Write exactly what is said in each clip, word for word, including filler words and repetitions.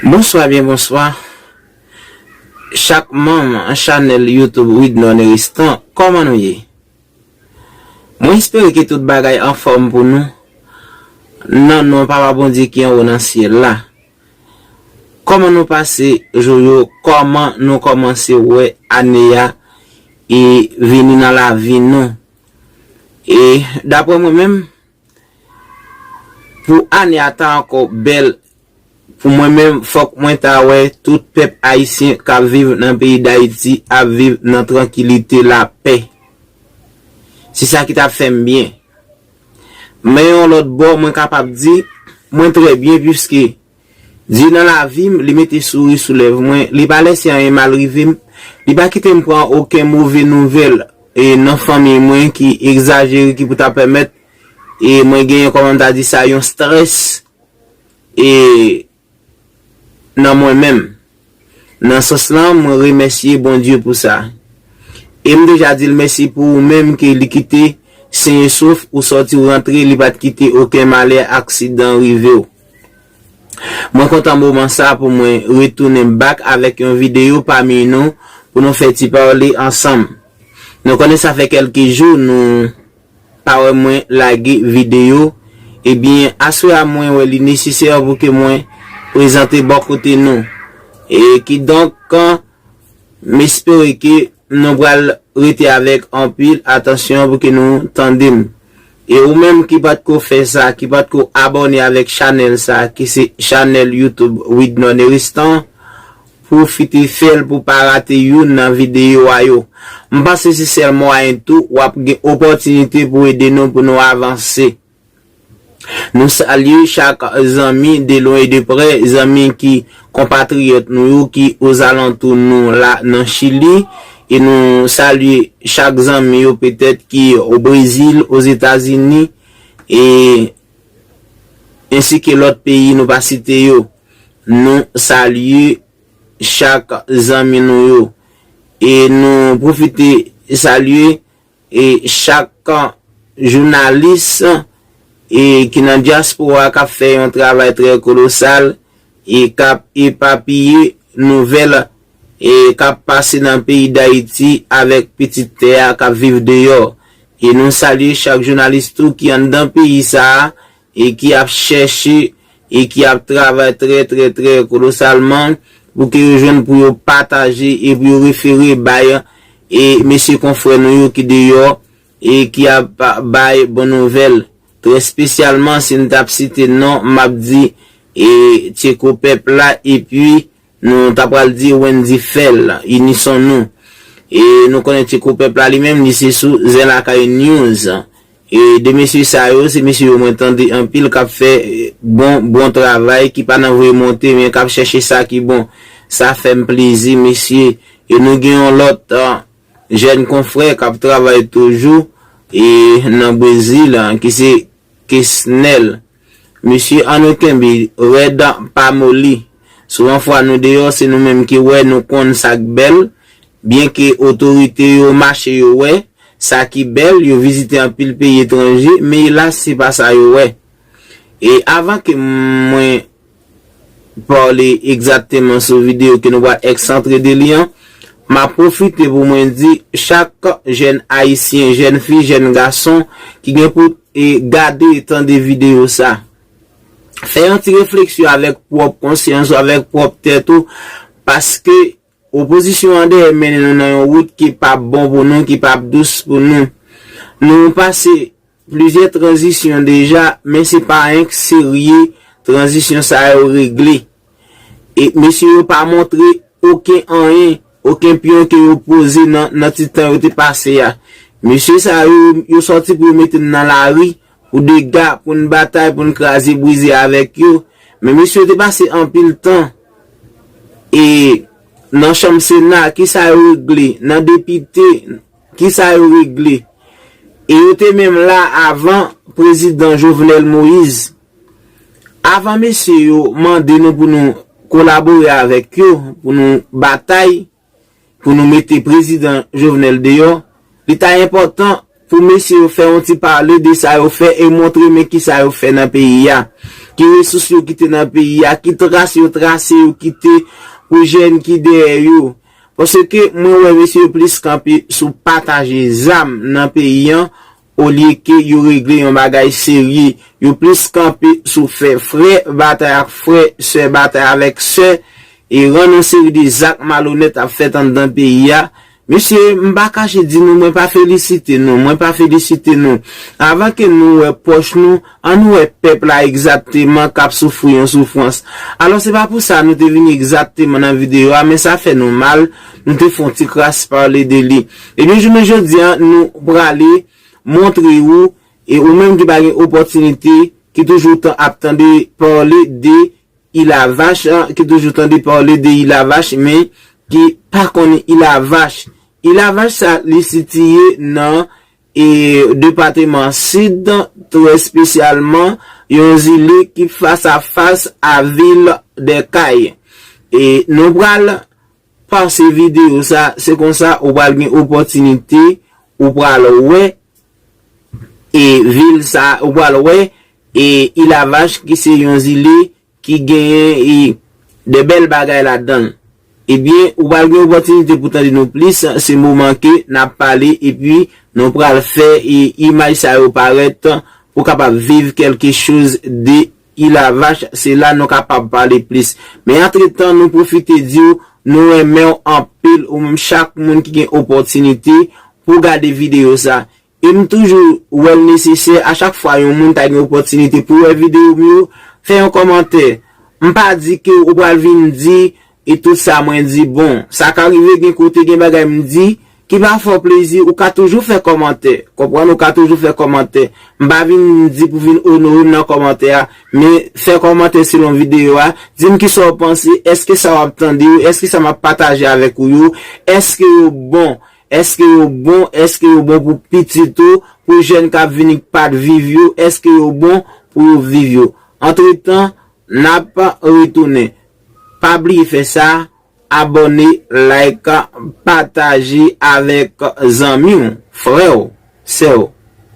Bonswa, byen bonswa. Chak manm chanèl YouTube Widnor Neristan, kòman nou ye? Mwen espere ke tout bagay anfòm pou nou. Nan non Papa Bondye ki anwo nan syèl la. Kòman nou pase jou yo? Kòman nou kòmanse wè ane a e vini nan lavi nou? E daprè mwen menm, pou ane a ta ankò bèl, pou mwen menm, fòk mwen ta wè tout pèp ayisyen k ap viv nan peyi Dayiti ap viv nan trankilite, lapè. Se sa ki t ap fè m byen. Men yon lòt bò, mwen kapab di, mwen trè byen, piske Dye nan lavi m, li mete souri sou lèv mwen, li pa lèse anyen mal rive m, li pa kite m pran okenn move nouvèl e nan fanmi mwen ki egzajere, ki pou ta pèmèt e mwen genyen, kòman m ta di sa, yon strès e nan mwen menm. Nan sans lan, mwen remèsye Bondye pou sa. E m deja di l mèsi pou ou menm ke li kite sen e souf, ou sòti, ou rantre, li pa t kite okenn malè, aksidan rive w. Mwen kontan moman sa pou mwen retounen back avèk yon videyo pami nou pou nou fè ti pale ansanm. Nou konnen sa fè kèlke jou nou pa wè mwen lage videyo. Ebyen, aswè a mwen wè li nesesè pou ke mwen prezante bò kote nou. E kidonk, m espere ke nou pral rete avèk anpil atansyon pou ke nou tande m. E ou menm ki pa t ko fè sa, ki pa t ko abòne avèk chanèl sa, ki se chanèl YouTube Widnor Neristan, pwofite fè l pou pa rate youn nan videyo a yo. M panse se sèl mwayen tou w ap gen opòtinite pou ede nou, pou nou avanse. Nou salye chak zanmi de lwen e de prè, zanmi ki konpatriyòt nou yo ki ozalantou nou la nan Chili, e nou salye chak zanmi yo petèt ki o Brezil, Ozetazini, e ensi ke lòt peyi nou pa site yo. Nou salye chak zanmi nou yo. E nou pwofite salye e chak jounalis e ki nan dyaspora k ap fè yon travay trè kolosal e k ap epapiye nouvèl e k ap pase nan peyi Dayiti avèk pitit tè a k ap viv deyò. E nou salye chak jounalis tou ki anndan peyi sa a e ki ap chèche e ki ap travay trè, trè, trè kolosalman pou ke yo jwenn pou yo pataje e pou yo refere bay e mesye konfrè nou yo ki deyò e ki ap bay bon nouvèl. Trè espesyalman, si n t ap site non, m ap di e Tcheko Pèp la, epi nou ta pral di Wendy Fèl, Inison Nou. E nou konnen Tcheko Pèp la li menm, li se sou Zen Lakay News. E de mesye sa yo, se mesye yo mwen tande anpil k ap fè e, bon, bon travay, ki pa nan voye monte, men k ap chèche sa ki bon. Sa fè m plezi, mesye. E nou gen yon lòt a, jèn konfrè k ap travay toujou e nan Brezil, a, ki se Kesnel. Mesye, ann nou kenbe rèd, pa moli. Souvan fwa nou deyò, se nou menm ki wè, nou konn sa k bèl. Byenke otorite yo mache, yo wè sa ki bèl, yo vizite anpil peyi etranje, men elas, se pa sa yo wè. E avan ke mwen pale egzakteman sou videyo ke nou pral eksantre de li an, m ap pwofite pou mwen di chak jèn ayisyen, jèn fi, jèn gason ki gen pou e gade e tande videyo sa, fè yon ti refleksyon avèk pwòp konsyans ou, avèk pwòp tèt ou, paske opozisyon an dèyè mennen nou nan yon wout ki p ap bon pou nou, ki p ap dous pou nou. Nou pase plizyè tranzisyon deja, men se pa anyen k serye tranzisyon sa yo regle. E mesye yo pa montre okenn anyen, okenn pyon ke yo poze nan, nan ti tan yo te pase a. Mesye sa yo, yo sòti pou yo mete n nan lari, pou dega, pou n batay, pou n kraze brize avèk yo. Men mesye yo te pase anpil tan e nan chanm Sena, kisa yo regle? Nan depite, kisa yo regle? E yo te menm la avan prezidan Jovenel Moïse. Avan mesye yo mande nou pou nou kolabore avèk yo, pou nou batay, pou nou mete prezidan Jovenel deyò, li ta enpòtan pou mesye yo fè yon ti pale de sa yo fè e montre men kisa yo fè nan peyi a. ki resous yo kite nan peyi a, ki tras yo trase yo kite pou jèn ki dèyè yo. Paske mwen wè mesye yo plis kanpe sou pataje zam nan peyi an, olye ke yo regle yon bagay serye. Yo plis kanpe sou fè frè batay ak frè, sè batay avèk sè, e rann yon seri de zak malonèt ap fèt anndan peyi a. Mesye, m pa kache di nou, mwen pa felisite nou, mwen pa felisite nou. Avan ke nou wè pòch nou, ann wè pèp la egzakteman k ap soufri yon soufrans. Alò, se pa pou sa nou te vini egzakteman nan videyo a, men sa fè nou mal, nou te fè yon ti kras pale de li. Ebyen, jounen jodi a, nou prale montre ou, e ou menm ki pa gen opòtinite, ki toujou tan ap tande pale de Ilavach, ki toujou tande pale de Ilavach, men ki pa konnen Ilavach. Ilavach sa, li sitiye nan, e, depatman Sid, trè espesyalman, yon zile ki fas a fas a vil Dèkay. E nou pral pase videyo sa, se konsa ou pral gen opòtinite, ou pral wè, e vil sa, ou pral wè, e Ilavach ki se yon zile ki genyen, e, de bèl bagay ladan l. Ebyen, ou pral gen opòtinite pou tande nou plis, se moman ke n ap pale, epi nou pral fè, e, imaj sa yo parèt pou kapab viv kèlke choz de Ilavach, se la nou kapab pale plis. Men antretan, nou pwofite di w, nou renmen w anpil, ou menm chak moun ki gen opòtinite pou gade videyo sa. E m toujou wè l nesesè, a chak fwa yon moun ta gen opòtinite pou wè videyo m yo, fè yon kòmantè. M pa di ke ou pral vin di, e tout sa mwen di bon. Sa ka rive gen kote gen bagay m di ki pa fè w plezi, ou ka toujou fè kòmantè. Konprann, ou ka toujou fè kòmantè. M pa vin di pou vin onore m nan kòmantè a, men fè kòmantè selon videyo a. Di m kisa w panse, èske sa w ap tande yo, èske sa m ap pataje avèk ou yo, èske yo bon? Èske yo bon? Èske yo bon pou pitit ou, pou jèn k ap vini k pa t viv yo? Èske yo bon pou yo viv yo? Antretan, n ap retounen. Pa bliye fè sa, abòne, like, pataje avèk zanmi w, frè w, sè w.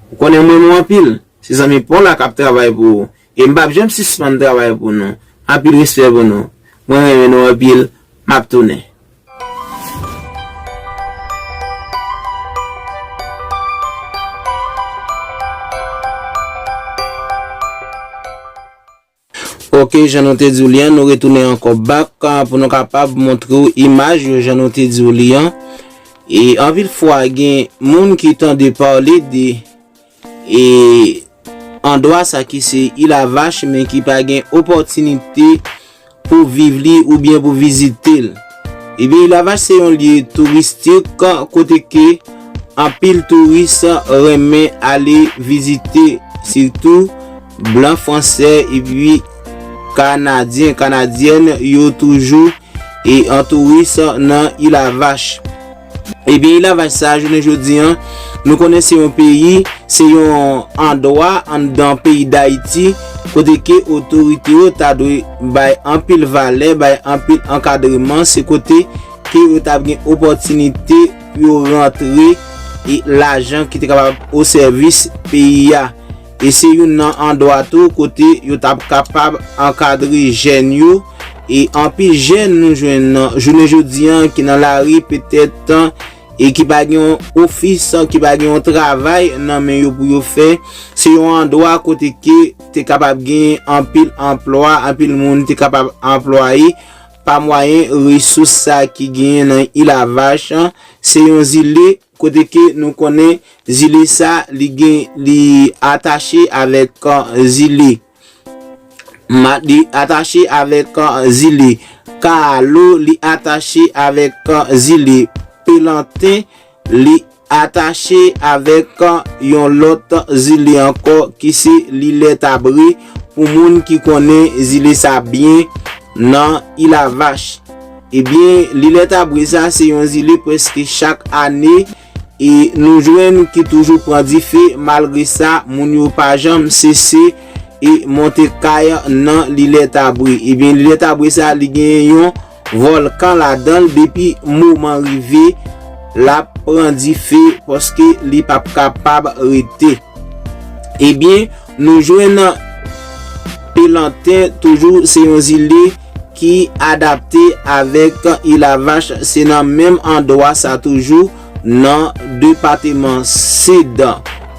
Ou konnen m renmen w anpil. Se zanmi pa w la k ap travay pou ou. E m p ap janm sispann travay pou nou. Anpil respè pou nou. Mwen renmen nou anpil. M ap tounen. Ok, jan nou te di w li an, nou retounen ankò back, ah, pou nou kapab montre w imaj yo, jan nou te di w li an. E anpil fwa, gen moun ki tande pale de e andwa sa ki se Ilavach, men ki pa gen opòtinite pou viv li oubyen pou vizite l. Ebyen, Ilavach se yon lye touristik kote ke anpil touris renmen ale vizite, sitou blan fransè epi kanadyen, kanadyèn, yo toujou e an touris nan Ilavach. Ebyen, Ilavach sa, jounen jodi an, nou konnen se yon peyi, se yon andwa anndan peyi Dayiti, kote ke otorite yo ta dwe bay anpil valè, bay anpil ankadreman, se kote ke yo t ap gen opòtinite pou yo rantre e lajan ki te kapab o sèvis peyi a. E se youn nan andwa tou kote yo t ap kapab ankadre jèn yo. E anpil jèn nou jwenn nan jounen jodi an ki nan lari petèt e ki pa gen yon ofis, ki pa gen yon travay nan men yo pou yo fè. Se yon andwa kote ke te kapab gen anpil anplwa, anpil moun te kapab anplwaye pa mwayen resous sa ki genyen nan Ilavach. Se yon zile kote ke nou konnen zile sa, li gen, li atache avèk, uh, zile Ma-, li atache avèk, uh, zile Kaalo, li atache avèk, uh, zile Pelanten, li atache avèk, uh, yon lòt zile ankò ki se Lilètabre pou moun ki konnen zile sa byen nan Ilavach. Ebyen, Lilètabre sa se yon zile prèske chak ane e nou jwenn ki toujou pran dife, malgre sa, moun yo pa janm sese e monte kay nan Lilètabre. Ebyen, Lilètabre sa, li gen yon vòlkan ladan l, depi moman rive, l ap pran dife paske li p ap kapab rete. Ebyen, nou jwenn Pelanten toujou se yon zile ki adapte avèk Ilavach, se nan menm andwa sa toujou nan depatman Sid.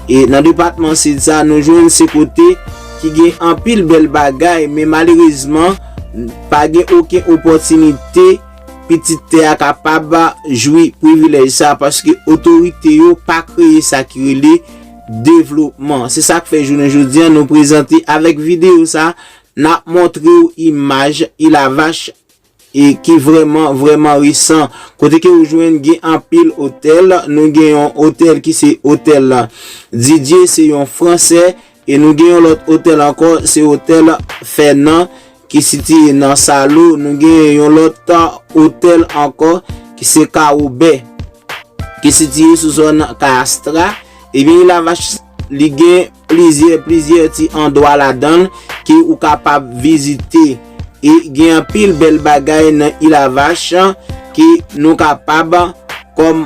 E nan depatman Sid sa, nou jwenn se kote ki gen anpil bèl bagay, men malerezman, pa gen okenn opòtinite pitit tè a kapab jwi privilèj sa, paske otorite yo pa kreye sa ki rele devlopman. Se sa k fè jounen jodi a nou prezante avèk videyo sa, n ap montre w imaj Ilavach e ki vrèman, vrèman resan. Kote ke ou jwenn gen anpil otèl, nou gen yon otèl ki se otèl Didier, se yon fransè, e nou gen yon lòt otèl ankò, se otèl Fènan ki sitiye nan Salo. Nou gen yon lòt otèl ankò ki se Kawobè, ki sitiye sou zòn Kayastra. Ebyen, Ilavach, li gen plizyè, plizyè ti andwa ladan l ke ou kapab vizite. E gen anpil bèl bagay nan Ilavach ke nou kapab, kòm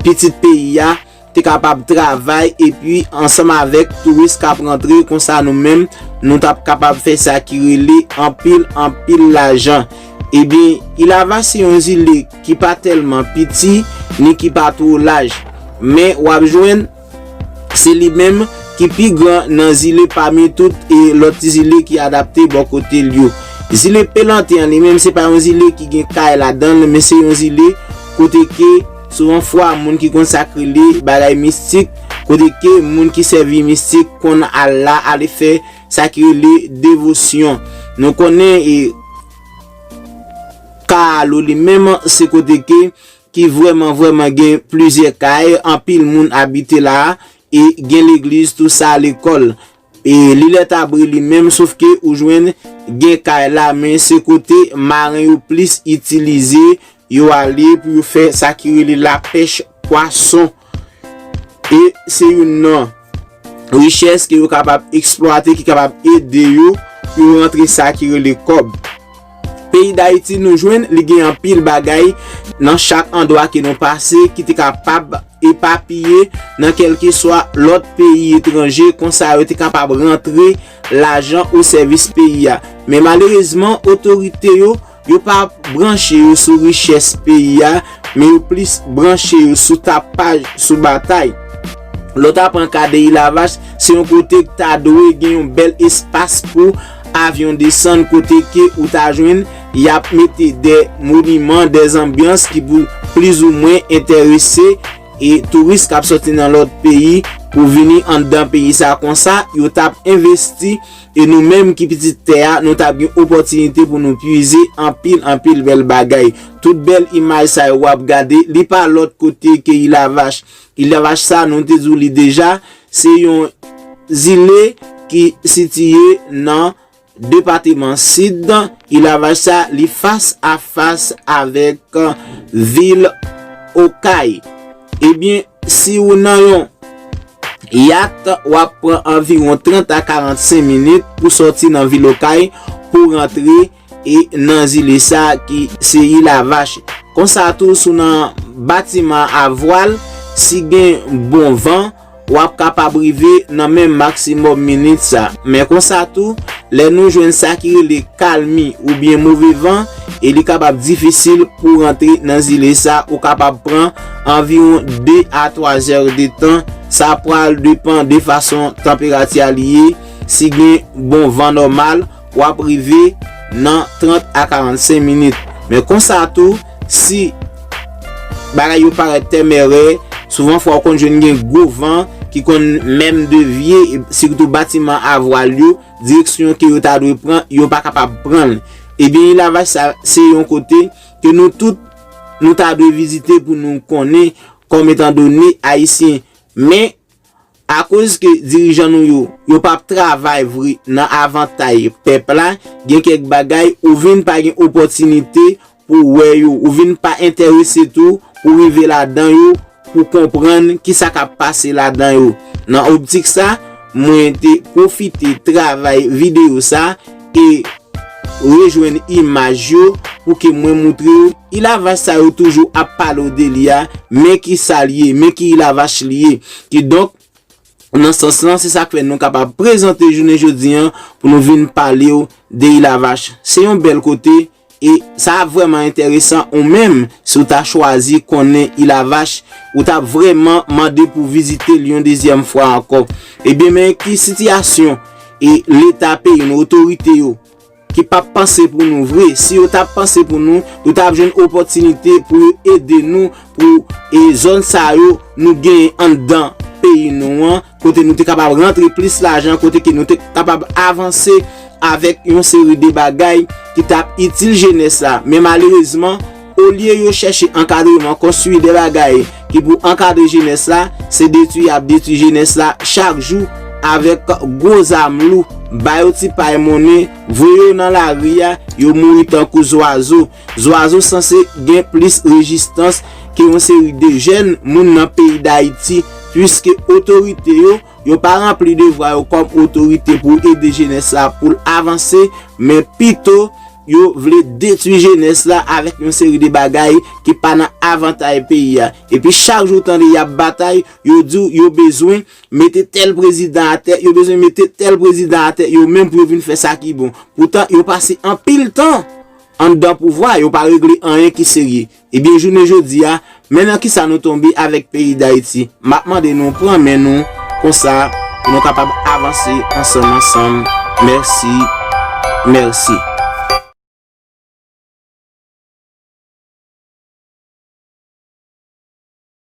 pitit peyi a, te kapab travay, epi ansanm avèk touris k ap rantre, konsa nou menm, nou t ap kapab fè sa ki rele anpil, anpil lajan. Ebyen, Ilavach se yon zile ki pa tèlman piti, ni ki pa two laj. Men w ap jwenn se li menm ki pi gran nan zile pami tout e lòt ti zile ki adapte bò kote l yo. Zile Pelanten an li menm se pa yon zile ki gen kay ladan l, men se yon zile kote ke souvan fwa moun ki konn sa k rele bagay mistik, kote ke moun ki sèvi mistik konn al la, ale fè sa ki rele devosyon. Nou konnen e Kaalo li menm se kote ke ki vrèman, vrèman gen plizyè kay, anpil moun abite la, e gen legliz, tou sa, lekòl. E Lilèt Abri li menm, sof ke ou jwenn gen kay la, men se kote maren yo plis itilize, yo ale pou yo fè sa ki rele lapèch pwason. E se youn nan richès ke yo kapab eksplwate, ki kapab ede yo pou yo rantre sa ki rele kòb. Peyi Dayiti, nou jwenn li gen anpil bagay nan chak andwa ke nou pase ki te kapab epapiye nan kèlkeswa lòt peyi etranje, konsa yo te kapab rantre lajan o sèvis peyi a. Men malerezman, otorite yo, yo pa branche yo sou richès peyi a, men yo plis branche yo sou tapaj, sou batay. Lè w ta pran ka de Ilavach, se yon kote k ta dwe gen yon bèl espas pou avyon desann, kote ke ou ta jwenn y ap mete de moniman, de anbyans ki pou plizoumwen enterese e touris k ap sòti nan lòt peyi pou vini anndan peyi sa. Konsa, yo t ap envesti, e nou menm ki pitit tè a, nou t ap gen opòtinite pou nou pwize anpil, anpil bèl bagay. Tout bèl imaj sa yo w ap gade, li pa lòt kote ke Ilavach. Ilavach sa, nou te di w li deja, se yon zile ki sitiye nan depatman Sid. Ilavach sa, li fas a fas avèk vil Okay. Ebyen, si ou nan yon yat, w ap pran anviwon trant a karannsenk minit pou sòti nan vil Okay pou rantre e nan zile sa ki se Ilavach. Konsa tou, si w nan batiman a vwal, si gen bon van, w ap kapab rive nan menm maksimòm minit sa. Men konsa tou, lè nou jwenn sa ki rele kalmi oubyen move van, e li kapab difisil pou rantre nan zile sa, ou kapab pran anviwon de a twa zè de tan. Sa pral depann de fason tanperati a li ye. Si gen bon van nòmal, w ap rive nan trant a karannsenk minit. Men konsa tou, si bagay yo parèt tèmèrè, souvan fwa w konn jwenn gen gwo van ki konn menm devye, e sitou batiman a vwal yo, direksyon ke yo ta dwe pran, yo pa kapab pran l. Ebyen, Ilavach sa, se yon kote ke nou tout, nou ta dwe vizite pou nou konnen, kòm etandone Ayisyen. Men, akoz ke dirijan nou yo, yo p ap travay vre nan avantay pèp la, gen kèk bagay ou vin pa gen opòtinite pou wè yo, ou vin pa enterese tou pou rive ladan yo, pou konprann kisa k ap pase ladan yo. Nan optik sa, mwen te pwofite travay videyo sa e rejwenn imaj yo pou ke mwen moutre w. Ilavach sa yo toujou ap pale w de li a, men kisa l ye, men ki Ilavach li ye. Kidonk, Nan sans lan, se sa k fè nou kapab prezante jounen jodi an pou nou vin pale w de Ilavach. Se yon bèl kote e sa ap vrèman enteresan ou menm si w ta chwazi konnen Ilavach, ou ta vrèman mande pou vizite l yon dezyèm fwa ankò. Ebyen, men ki sitiyasyon e leta peyi nou, otorite yo, ki p ap panse pou nou vre. Si yo t ap panse pou nou, yo t ap jwenn opòtinite pou yo ede nou, pou e zòn sa yo nou genyen anndan peyi nou an, kote nou te kapab rantre plis lajan, kote ke nou te kapab avanse avèk yon seri de bagay ki t ap itil jenès la. Men malerezman, olye yo chèche ankadreman, konstwi de bagay ki pou ankadre jenès la, se detwi y ap detwi jenès la chak jou avèk gwo zam lou, ba yo ti pay monnen, voye yo nan lari a, yo mouri tankou zwazo. Zwazo sanse gen plis rezistans ke yon seri de jèn moun nan peyi Dayiti, piske otorite yo, yo pa ranpli devwa yo kòm otorite pou ede jenès la pou l avanse, men pito yo vle detwi jenès la avèk yon seri de bagay ki pa nan avantay peyi a. Epi chak jou w tande y ap batay, yo di w yo bezwen mete tèl prezidan atè, yo bezwen mete tèl prezidan atè, yo menm pou yo vin fè sa ki bon. Poutan, yo pase anpil tan anndan pouvwa, yo pa regle anyen ki serye. Ebyen, jounen jodi a, men nan kisa nou tonbe avèk peyi Dayiti. M ap mande nou pran men nou, konsa pou nou kapab avanse ansanm ansanm. Mèsi. Mèsi.